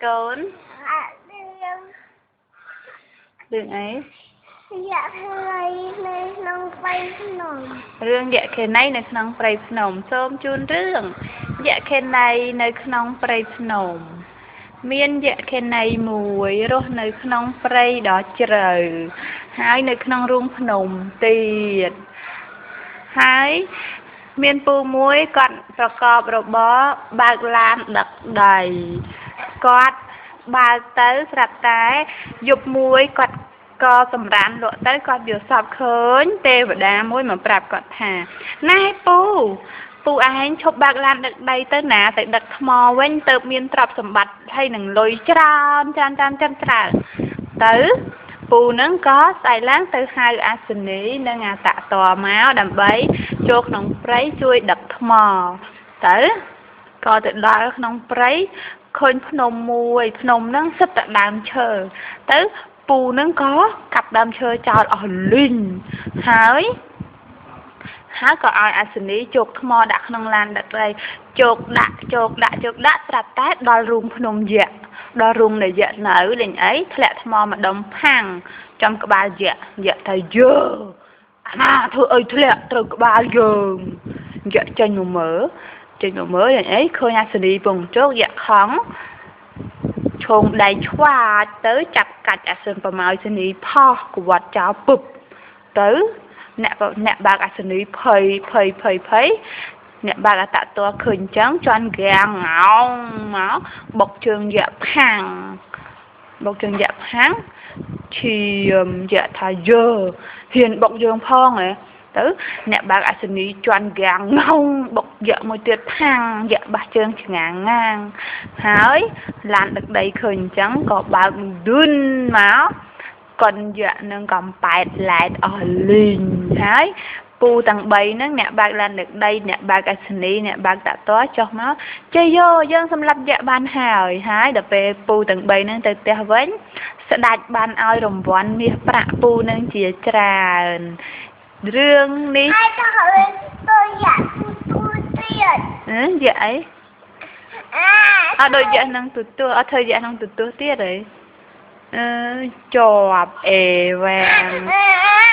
កូន រឿង រឿងអី យក្ខីនៅក្នុងព្រៃភ្នំ រឿងយក្ខិនីនៅក្នុងព្រៃភ្នំសូមជូនរឿងយក្ខិនីនៅក្នុងព្រៃភ្នំមានយក្ខិនីមួយរស់នៅក្នុងព្រៃដ៏ជ្រៅហើយនៅក្នុងរូងភ្នំទៀតហើយមានពូមួយគាត់ប្រកបរបរបើកឡានដឹកដីគាត់បើកទៅស្រាប់តែយប់មួយគាត់ក៏សម្រានលក់ទៅគាត់យល់សប្តិឃើញទេវតាមួយមកប្រាប់គាត់ថាណែពូពូឯងឈប់បើកឡានដឹកដីទៅណាទៅដឹកថ្មវិញទៅមានទ្រព្យសម្បត្តិហើយនឹងលុយច្រើនច្រើនច្រើនច្រើនច្រើនទៅពូនឹងក៏ស្អែកឡើងទៅហៅអាសនីនិងអាតតមកដើម្បីចូលក្នុងព្រៃជួយដឹកថ្មទៅក៏ទៅដល់ក្នុងព្រៃឃើញភ្នំមួយភ្នំហ្នឹងសិតតែដើមឈើទៅពូហ្នឹងក៏កាប់ដើមឈើចោលអស់លីងហើយហើយក៏ឲ្យអាសនីជោគថ្មដាក់ក្នុងឡានដឹកដីជោគដាក់ជោគដាក់ជោគដាក់ស្រាប់តែដល់រូងភ្នំយក្សដល់រូងនៃយក្សនៅលេងអីធ្លាក់ថ្មម្ដុំផាំងចំក្បាលយក្សយក្សថាយើអាណាធ្វើអីធ្លាក់ត្រូវក្បាលយើងយក្សចេញមកមើលចេញមកមើលយ៉ាងអីឃើញអាសនីពងជោគយក្សខំឈោងដៃឆ្វាចទៅចាប់កាច់អាសិនប្រម៉ោយសនីផោះកវត្តចោលពឹបទៅអ្នកអ្នកបើកអាសនីភ័យភ័យភ័យភ័យអ្នកបើកអតតឃើញអញ្ចឹងជន់ហ្គាងងោងមកបុកជើងយក្សផាំងបុកជើងយក្សផាំងឈាមយក្សថាយើហ៊ានបុកយើងផងហ៎ទៅអ្នកបើកអាសនីជន់ហ្គាងងោងបុកយក្សមួយទៀតផាំងយក្សបាសជើងឆ្ងាងងាងហើយឡានដឹកដីឃើញអញ្ចឹងក៏បើកឌុនមកកុនយក្សនឹងកំប៉ែតឡែតអស់លីងហើយពូទាំង3ហ្នឹងអ្នកបើកឡានដឹកដីអ្នកបើកអាសនីអ្នកបើកតាក់តចុះមកជ័យយោយើងសម្លាប់យក្សបានហើយហើយដល់ពេលពូទាំង3ហ្នឹងទៅផ្ទះវិញស្ដេចបានឲ្យរង្វាន់មាសប្រាក់ពូនឹងជាច្រើនរឿងនេះ ហើយទៅរឿងទៅយក្សទូទៀត អឺយក្សអី អា អត់ដូចយក្សនឹងទូទួអត់ធ្វើយក្សនឹងទូទួទៀតហីអឺជាប់អេវ៉ាំ អា